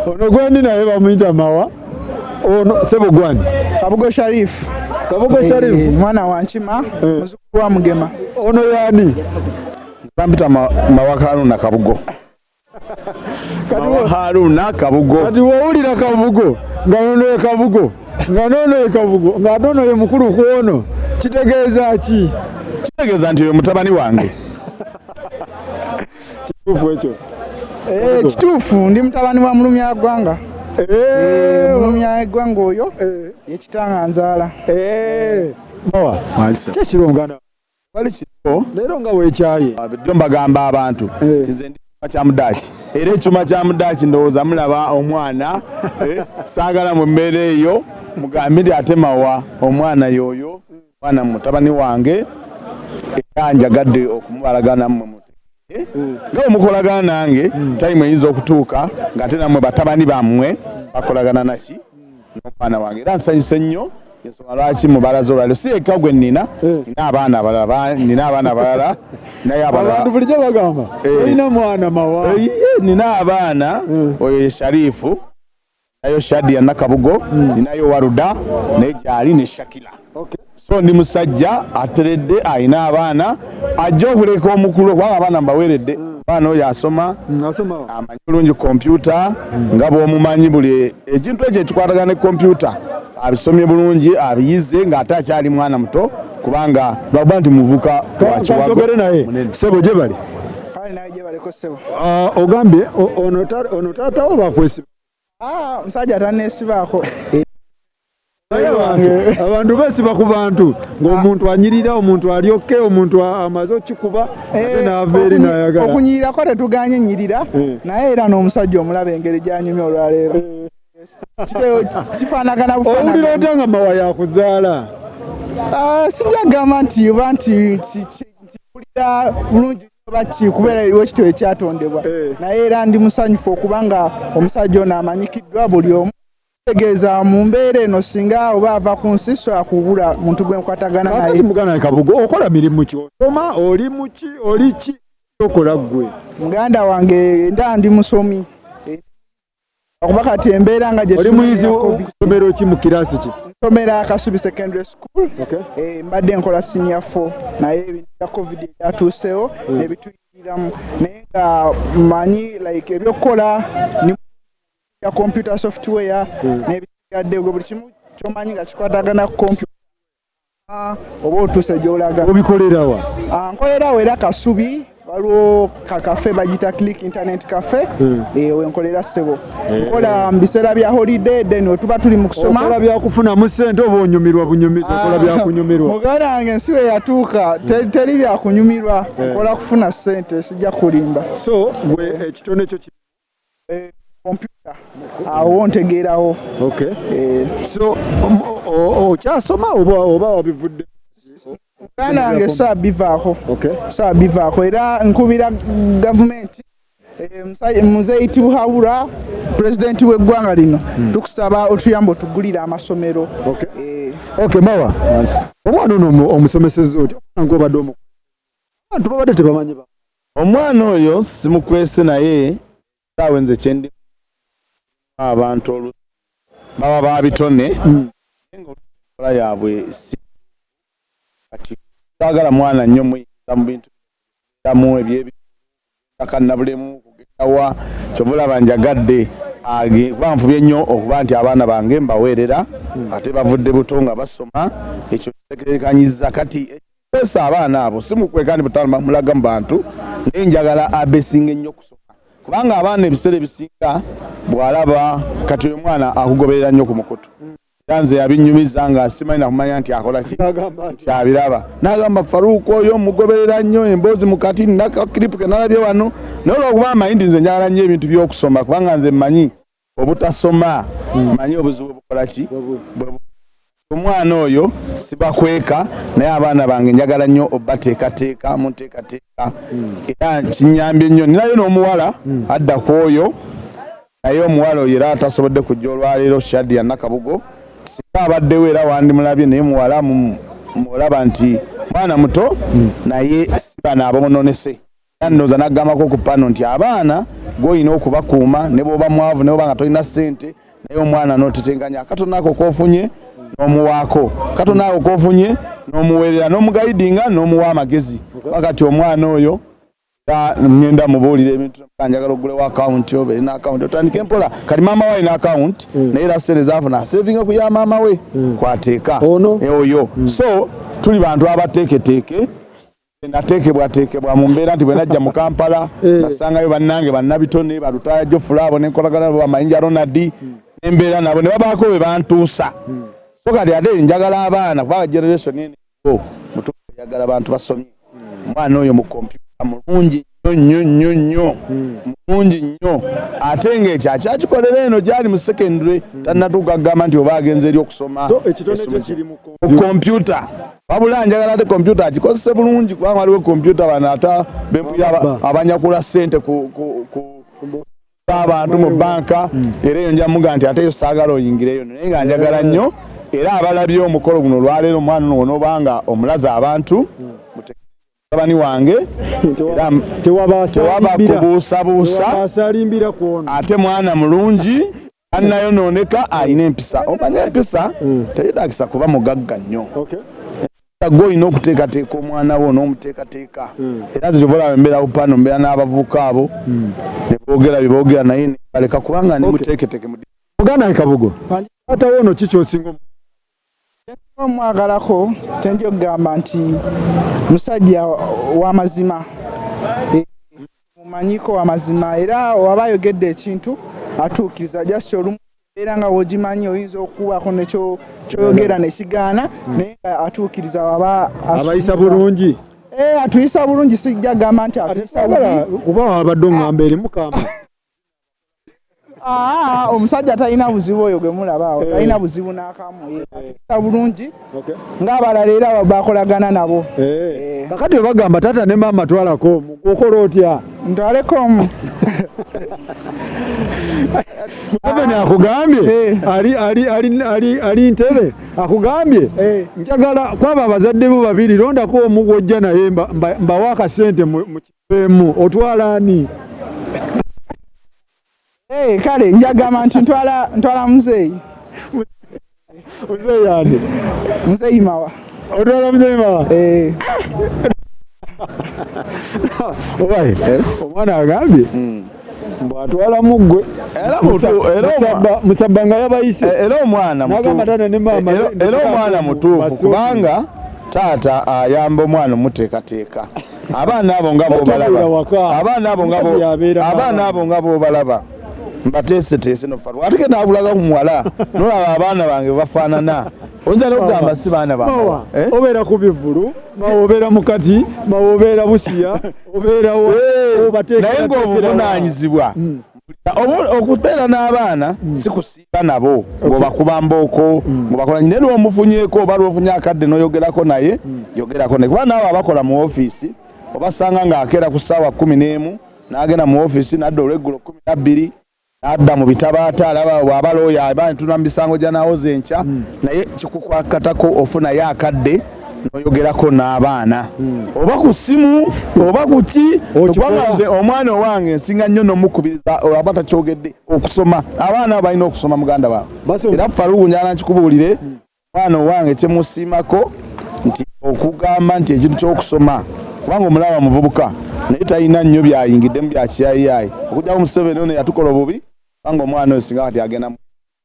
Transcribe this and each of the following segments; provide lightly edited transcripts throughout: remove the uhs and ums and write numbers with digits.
Ono gwendi naye bamuyita Mawa. Ono sebo gwani? Kabugo Sharif. Kabugo Sharif. Mwana wa Nkima, muzukulu wa Mugema. Ono yani? Bampita Mawa Haruna Kabugo. Mawa Haruna Kabugo. Kati wowulira Kabugo nga nono ye Kabugo nga nono ye Kabugo nga nono ye mukulu ku ono, kitegeeza ki? Kitegeeza nti oyo mutabani wange. Kituufu ekyo? Kituufu, ndi mutabani wa Mulumya Ggwanga. Mulumya Ggwanga oyo ye kitanga nzaala. Mawa, kyekiro muganda Bali kiro leero nga weekyaye. Bulijjo mbagamba abantu nti nze ndi kyuma kya mudaaki, era ekyuma kya mudaaki ndowooza mulaba omwana, saagala mu mbeera eyo mugambe nti ate Mawa omwana y'oyo mwana mutabani wange, era njagadde okumubalaga nammwe mutegeere nga bwe mukolagana nange. Tayimu eyinza okutuuka ng'ate nammwe batabani bammwe bakolagana naki n'omwana wange, era nsanyuse nnyo. Ensonga lwaki mubalaze olwaliro, si yekka gwe nnina, nina abaana abalala, nina abaana abalala naye abalala. Abantu bulijjo bagamba olina mwana Mawa. Nina abaana, oyo ye Sharifu, nayo Shadia Nakabugo, ninayo Waruda naye gyali ne Shakila. So ndi musajja ateredde, alina abaana, ajja okuleka omukulu kubanga abaana mbaweredde. Omwana oyo asoma, amanyi bulungi kompyuta nga bw'omumanyi, buli ekintu ekyo ekikwatagana ne kompyuta abisomye bulungi, abiyize ng'ate akyali mwana muto, kubanga lwakuba nti muvuka wa kiwago. Kanjogere naye. Sebo, gye bali? Kale naye gye baleko ssebo. Ogambye ono taatawo bakwesiba? Musajja tanneesibaako. Naye abantu besiba ku bantu ng'omuntu anyirira, omuntu alyokke, omuntu amaze okikuba ate n'ava eri n'ayagala. Okunyirirako tetuganye nyirira, naye era n'omusajja omulaba engeri gy'anyumya olwaleero. Kifaanagana owulira bufaanagana. Otya nga Mawa yakuzaala? Sijja kugamba nti oba nti mpulira bulungi oba ki, kubeera eriwo kityo ekyatondebwa, naye era ndi musanyufu okubanga omusajja ono amanyikiddwa buli omu. Kitegeeza mu mbeera eno singa oba ava ku nsi, sobola kubula muntu gwe nkwatagana naye. Kakati muganda wange Kabugo, okola mirimu ki? Osoma, oli muki, oli ki okola ggwe? Muganda wange, nda ndi musomi, okuba kati embeera nga gye Oli tulimu muyizi eya COVID. Kusomero ki, mu kirasi ki? Nsomera Kasubi Secondary School. Mbadde nkola senior 4, naye ebintu bya COVID ebyatuusewo nebituyingiramu, naye nga manyi like ebyokukola ni ya computer software n'ebisigadde, gwe buli kimu kyomanyi nga kikwatagana ku computer oba otuuse gy'olaga. Obikolerawa? Nkolerawo era Kasubi, waliwo ka cafe bagiyita Click Internet Cafe. Wenkolera ssebo, nkola mu biseera bya holiday, then wetuba tuli mu kusoma. Okola byakufunamu ssente oba onyumirwa bunyumizi, okola byakunyumirwa? Muganda wange, ensi we yatuuka teri byakunyumirwa, nkola kufuna ssente, sijja kulimba. So gwe ekitone kyo Kompyuta awo ntegeerawo. So okyasoma oba wabivudde? Muganda wange, so bivaako, so bivaako, era nkubira gavumenti, Muzeeyi Tibuhaburwa, pulezidenti w'eggwanga lino, tukusaba otuyambe otugulire amasomero. Okay, Mawa, omwana ono omusomesezza otya ng'obadde omu abantu babadde tebamanyi ba Omwana oyo simukwese, naye saawe nze kyendi abantu oluusi baba babitone, naye nga oluusi enkola yaabwe si kati saagala mwana nnyo muyinza mu bintu mu ebyebakannabulemu kugendawa. Kyova olaba njagadde kuba nfubye nnyo okuba nti abaana bange mbaweerera, ate bavudde buto nga basoma. Ekyo kitegerekanyiza kati esa abaana abo simukweka ndi butamulaga mu bantu, naye njagala abesinga ennyo okusoma, kubanga abaana ebiseera ebisinga bw'alaba kati oyo mwana akugoberera nnyo ku mukutu, era nze yabinyumiza nga simanyi nakumanya nti akola ki. Agamba nti Kyabiraba n'agamba, "Faruuku oyo mugoberera nnyo emboozi mukati nakakiripu ke nalabye wano." Naye olwokuba amanyi nti nze njagala nnyo ebintu by'okusoma, kubanga nze mmanyi obutasoma, manyi obuzibu bukola ki. Omwana oyo sibakweka, naye abaana bange njagala nnyo obateekateeka mu nteekateeka, era kinyambye nnyo. Ninayo n'omuwala adda ku oyo, naye omuwala oyo era tasobodde kujja olwaleero, Shadia Nakabugo. Singa abaddewo era wandimulabye, naye muwala mulaba nti mwana muto, naye si bano abononese. Era ndowooza nagambako ku pano nti abaana gw'olina okubakuuma ne bw'oba mwavu ne bw'oba nga tolina ssente, naye omwana n'otetenkanya akatono ako k'ofunye n'omuwaako, katono ako k'ofunye n'omuweerera n'omugayidinga n'omuwa amagezi. Kuba kati omwana oyo era ngenda mubuulira ebintu, njagala ogulewo akawunti obeere n'akawunti otandike mpola. Kati maama we alina akawunti naye era ssente zaafuna asevinga ku ya maama we kwateeka Ono? Oyo. So tuli bantu abateeketeeke. Nateekebwateekebwa mu mbeera nti bwe najja mu Kampala nasangayo bannange bannabitone ba Lutaaya Geoffrey abo ne nkolagana nabo, ba Mayinja Ronald, nembeera nabo ne babaako be bantuusa. So kati ate njagala abaana, kubanga generation eno eriwo mutuufu eyagala bantu basomye. Omwana oyo mu kompyuta mulungi nnyo nnyo nnyo nnyo, mulungi nnyo, ate ng'ekyo akyakikolera eno gyali mu secondary, tannatuuka kugamba nti oba agenze eri okusoma. So ekitone kye kiri mu mu kompyuta, wabula njagala ate kompyuta agikozese bulungi, kubanga waliwo kompyuta bano ate bempulira abanyakula ssente ku abantu mu banka. Era eyo njamuga nti ate yo saagala oyingireyo, naye nga njagala nnyo era abalabye omukolo guno olwaleero, omwana ono onoobanga omulaze abantu mutabani wange era Tewaba tewaba kubuusabuusa. Asalimbira ku ono. Ate mwana mulungi, annayonooneka, alina empisa. Omanye empisa teyetaagisa kuba mugagga nnyo. Gwe olina okuteekateeka omwana wo n'omuteekateeka. Era nze kyova olaba mbeera ku pano, mbeera n'abavubuka abo ne boogera bye boogera, naye ne baleka kubanga ndi muteeketeeke mu Muganda wange Kabugo, taata wo ono ki ky'osinga Omwagalako kyenja okugamba nti musajja w'amazima, mumanyiko w'amazima, era waba ayogedde ekintu atuukiriza. Just olumu era nga wogimanyi oyinza okubaako nekyo kyoyogera nekigaana, naye nga atuukiriza waba Abayisa asuubiza. bulungi? Atuyisa bulungi, sijja gamba nti atuyisa bubi. Kuba wabadde oŋŋamba erimu kamba. Aa, omusajja talina buzibu oyo gwe mulaba awo, talina buzibu n'akamu. Atuyisa bulungi ng'abalala era bakolagana nabo. Kakati bwe bagamba taata ne maama twalako omu, okola otya? Ntwaleko omu. Museveni akugambye ali Ntebe akugambye njagala kwaba abazadde bo babiri, londako omu gw'ojja naye mbawe akasente mu kiveemu, otwala ani? Kale njagamba nti ntwala muzeeyi. Muzeeyi ani? Muzeeyi Mawa. Otwala muzeeyi Mawa? Obaye omwana agambye mbu atwala muggwe. Era era Musabba nga yabayise. Era omwana N'agamba taata ne maama era omwana mutuufu, kubanga taata ayamba omwana omuteekateeka. Abaana abo nga b'obalaba, Batabeera waka. abaana abo nga Omukazi yabeera abaana maama. abo nga b'obalaba mbateeseteese nofa, ate ke naabulaga ku muwala nolaba abaana bange bafaanana, oyinza n'okugamba si baana Mawa, bange. obeera ku bivvulu, mawa obeera mukati, mawa obeera Busiya, obeera wa, obateekera Naye ng'obuvunaanyizibwa okubeera n'abaana si kusiiba nabo ng'obakuba mbooko ng'obakola, naye lw'omufunyeeko oba lw'ofunye akadde n'oyogerako naye, yogerako naye, kuba naawe abakola mu ofiisi obasanga ng'akeera ku ssaawa 11 n'agenda mu ofiisi, n'adda olweggulo 12, n'adda mu bitabo, ate alaba bw'aba looya aba ntuna mu misango gya naawoza enkya, naye kikukwakatako ofunayo akadde n'oyogerako n'abaana oba ku ssimu oba ku ki. Okikola. Kubanga nze omwana owange nsinga nnyo n'omukubiriza aba takyogedde okusoma. Abaana abo balina okusoma, muganda waabwe. Basoma. Era Faruku, njagala nkikubuulire, omwana owange kyemusiimako nti okugamba nti ekintu ky'okusoma, kubanga omulaba muvubuka naye talina nnyo byayingiddemu bya kiyayiyayi, okujjako Museveni ono yatukola obubi, kubanga omwana oyo singa kati agenda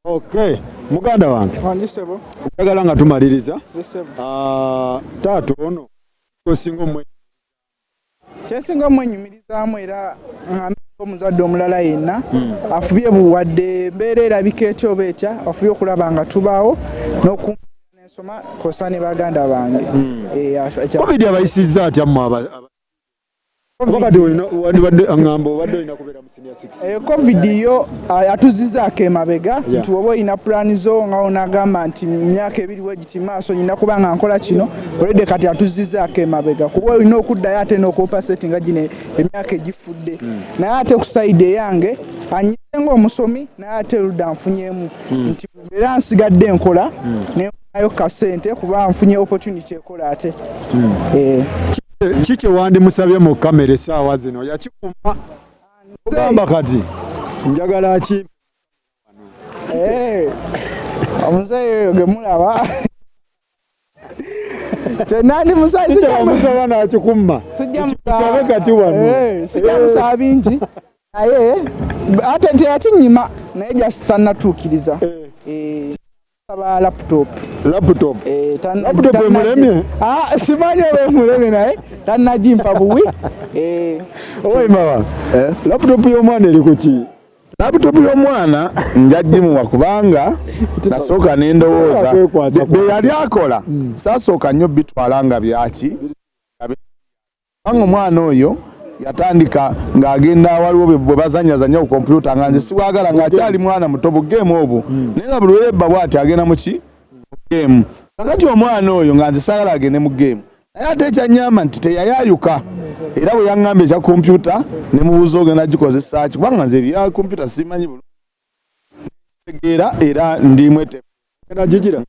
Okay, muganda wange, Wangi ssebo. Njagala nga tumaliriza. Yes, ssebo. Ah, taata ono osinga omwe Kyensinga omwenyumirizaamu, era ngambe omuzadde omulala yenna afubye, wadde embeera erabika etya oba etya, afubye okulaba nga tubaawo n'okumpa n'ensoma kosa ne baganda bange. Covid abayisizza atya mmwe kuba kati wandibadde aŋŋamba obadde olina kubeera mu senior six? Covid yo atuzizaako emabega nti oba olina pulaani zo nga onagamba nti mu myaka 2 wegiti maaso nyina kuba nga nkola kino, olwedde kati atuzizaako emabega, kuba olina okuddayo ate n'ocompensate nga gino emyaka egifudde. Naye ate ku side eyange anyize ng'omusomi, naye ate ludda nfunyemu nti era nsigadde nkola nenfunayo kasente, kuba nfunye opportunity ekola ate. Ki kye wandimusabye mu kamera essaawa zino yakikuma ogamba kati njagala akimpe? Omuzeeyi oyo ge mulaba kyenandimusabamusaba nakikumma kimusabe kati wano. Sijja musaba bingi, naye ate teyakinyima, naye just tannatuukiriza. Saba laptop. Laptop? Laptop emulemye? Simanyi oba emulemye, naye tannagimpa buwi. Owe mawa, laptop y'omwana eri kuki? Laptop y'omwana nja gimuwa, kubanga nasooka nendowooza bye yali akola saasooka nnyo bitwala nga byaki, kubanga omwana oyo yatandika ng'agenda waliwo bwe bazanyazanya ku kompyuta nga nze sibwagala, ng'akyali mwana muto, bugeemu obwo, naye nga buli lweyebba bw'ati agenda muki geemu. Kakati omwana oyo nga nze saagala agende mu geemu, naye ate ekyanyamba nti teyayayuka, era bwe yaŋŋambye ekya kompyuta ne mubuuza ogenda gikozesa ki, kubanga nze ebya kompyuta simanyi bulungi tegeera, era ndi mweteefu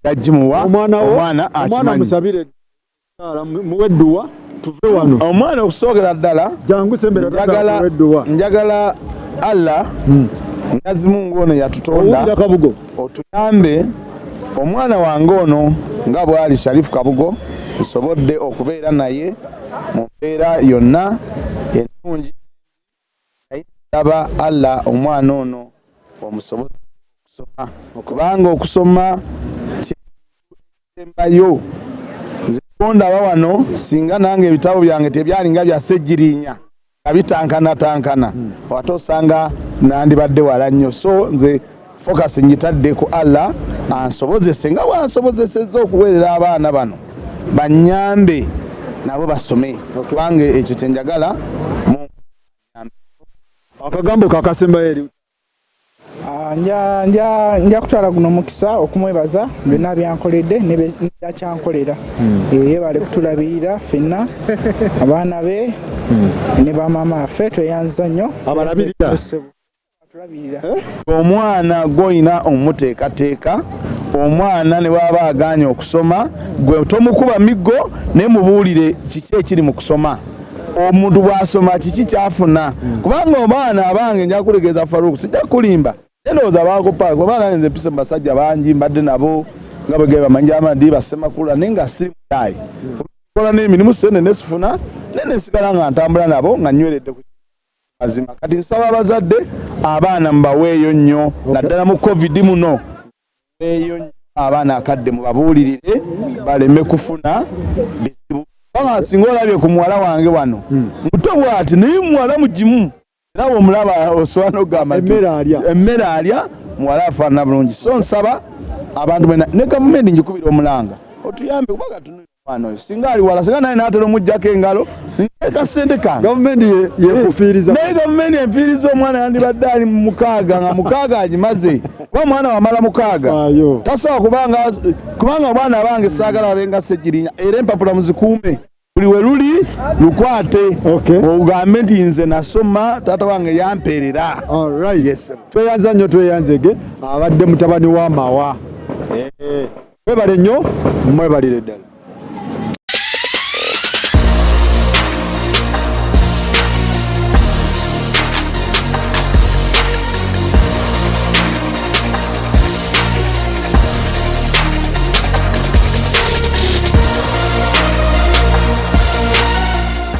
yagimuwa. Omwana akimanyi. Musabire, muwe edduwa tuve wano. Omwana okusookera ddala jangu sembera. Njagala Allah Mwenyezi ono yatutonda Kabugo otuyambe omwana wange ono nga bw'ali Sharifu Kabugo, nsobodde okubeera naye mu mbeera yonna ennungi, naye nsaba Allah omwana ono omusobozese okusoma, kubanga okusoma kyesembayo. Nze kondaba wano, singa nange ebitabo byange tebyalinga bya Ssegirinya nga bitankanatankana, ate osanga nandibadde wala nnyo. So nze focus ngitadde ku Allah ansobozese nga bwansobozesezza okuweerera abaana bano, banyambe nabo basome, kubanga ekyo kyenjagala. Akagambo kakasembayo eri? Nja kutwala guno mukisa okumwebaza byonna byankoledde nebyakyankolera. Yebale kutulabirira ffenna abaana be ne bamaama baffe, tweyanza nnyo. Abalabirira? Tulabirira. Omwana gw'olina omuteekateeka, omwana ne bw'aba agaanye okusoma, gwe tomukuba miggo, naye mubuulire kiki ekiri mu kusoma, omuntu bw'asoma kiki kyafuna, kubanga omwana abange nja kulegeeza Faruku, sijja kulimba, ndowooza bakopa, kuba nange nze mpise mu basajja bangi mbadde nabo nga bwe bamanyi amadi basemakula, naye nga siri muyayi, kola n'emirimu sente nesifuna, naye nensigala nga ntambula nabo nga nnyweredde ku mazima. Kati nsaba abazadde abaana mubaweeyo nnyo, naddala mu COVID muno, muweeyo nnyo abaana akadde, mubabuulirire baleme kufuna bizibu, kubanga singa olabye ku muwala wange wano muto bw'ati, naye muwala mugimu, era bw'omulaba osobola n'okugamba nti Emmere alya. Emmere alya, muwala afaanana bulungi. So nsaba abantu bena ne gavumenti ngikubira omulanga otuyambe, kubanga tunulira omwana oyo singa ali wala, singa naye naatera omuggyako engalo nteeka sente kange. Gavumenti yekufiiriza. Naye gavumenti enfiiriza omwana yandibadde ali mu 6, nga 6 agimaze, kuba omwana wamala 6 Ayo. tasobola, kubanga omwana abange saagala babenga Ssegirinya. Era empapula muzikuume, buli we luli lukwate, ogambe nti nze nasoma, taata wange yampeerera. Alright. Yes. Tweyanza nnyo, tweyanzege. Abadde mutabani wa Mawa. Mwebale nnyo, mwebalire ddala.